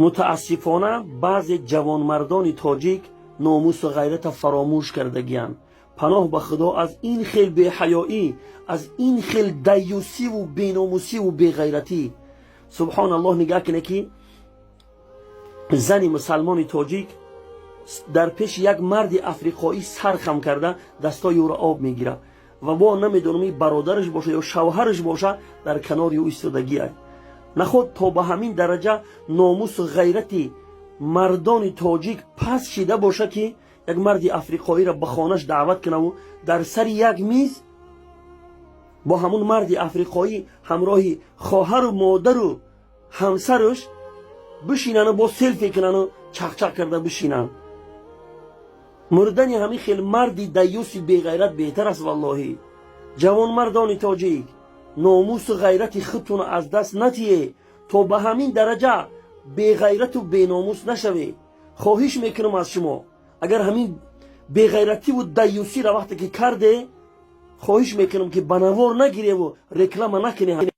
Мутаассифона, баъзе ҷавонмардони тоҷик номусу ғайрата фаромӯш кардагиянд. Паноҳ ба Худо аз ин хел беҳаёӣ, аз ин хел даюсиву беномусиву беғайратӣ. Субҳоналлоҳ, нигаҳ кунед, ки зани мусалмони тоҷик дар пеши як марди африқоӣ сар хам карда, дастои ӯро об мегирад ва бо намедонам, и бародараш боша ё шавҳараш боша, дар канори ӯ истодагиа. Наход то ба ҳамин дараҷа номусу ғайрати мардони тоҷик паст шида боша, ки як марди африқоиро ба хонаш даъват кунаву дар сари як миз бо ҳамун марди африқоӣ ҳамроҳи хоҳару модару ҳамсараш бишинану бо селфи кунану чақчақ карда бишинанд. Мурдани ҳамин хел марди даюси беғайрат беҳтар аст, валлоҳӣ. Ҷавонмардони тоҷик, номусу ғайрати худтонро аз даст натиҳе, то ба ҳамин дараҷа беғайрату беномус нашавед. Хоҳиш мекунам аз шумо, агар ҳамин беғайративу даюсиро вақте ки карде, хоҳиш мекунам, ки ба навор нагиреву реклама накунед.